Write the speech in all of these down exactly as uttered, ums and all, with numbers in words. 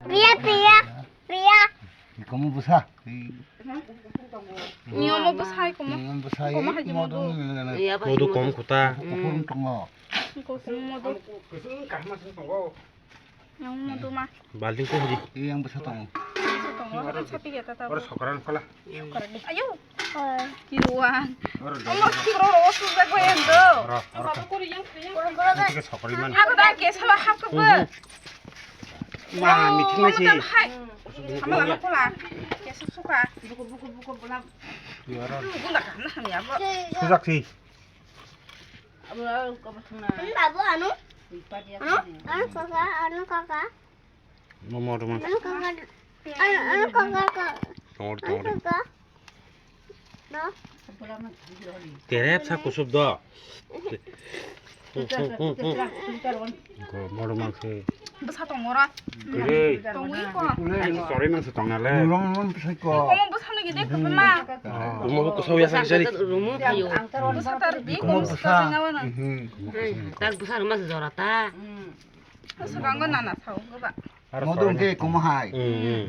Pia, pia, pia. Komo bwsa. Ni omo bwsai komo. Ni omo bwsai, komo hai komo modo do. Modo kom kuta. Kuphur tongo. Komo modo. Yang modo ma. Balting ko hori. Yang bwsa tongo. Bwsa tongo. Ada sapi ya tata. Ora sokran pala. Ayo. Kiruan. Ora. Omo kiro ro sujak bai endo. Ora, ora. Sabu kori yang yang. Ini ke sokri man. Aku dah ke salah hak ke. Ma, meeting na si. Hai. Sama lama pula. Kaisa suka. Buku, buku, buku, buku. Buku ndak na ham ya, bo. Sujak si. Anu, babu, anu. Anu, anu, kaka, anu, kaka. Momo, momo. Anu, kaka. Anu, anu, kaka, kaka. Tongor, anu, tongor. Kaka. Terep sa kusub do. Ko modo mang se. Bwsa tong ora. Gede. Tongwi ko. Ai sorry mang se tong na le. Rom rom bwsa ko. Komo bwsa no gede ko ma. Rumo ko so ya sa sari. Rumo kayo. Bwsa tar di ko bwsa. Tak bwsa ruma se jora ta. Bwsa kango nana sao ko ba. Modo ke komo hai.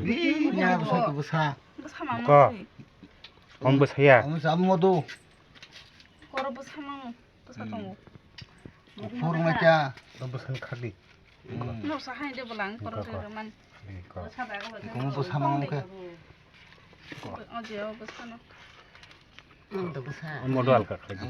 Di nya bwsa ko bwsa. Bwsa mama. Om bwsaya. Om sa modo. Koro bwsa mang bwsa tongo. Phur ma cha. Om bwsa khadi. No sa hai de bolang koro de man. Komo bwsa mang ke. O je o bwsa no. Om do bwsa. Modo alka khadi.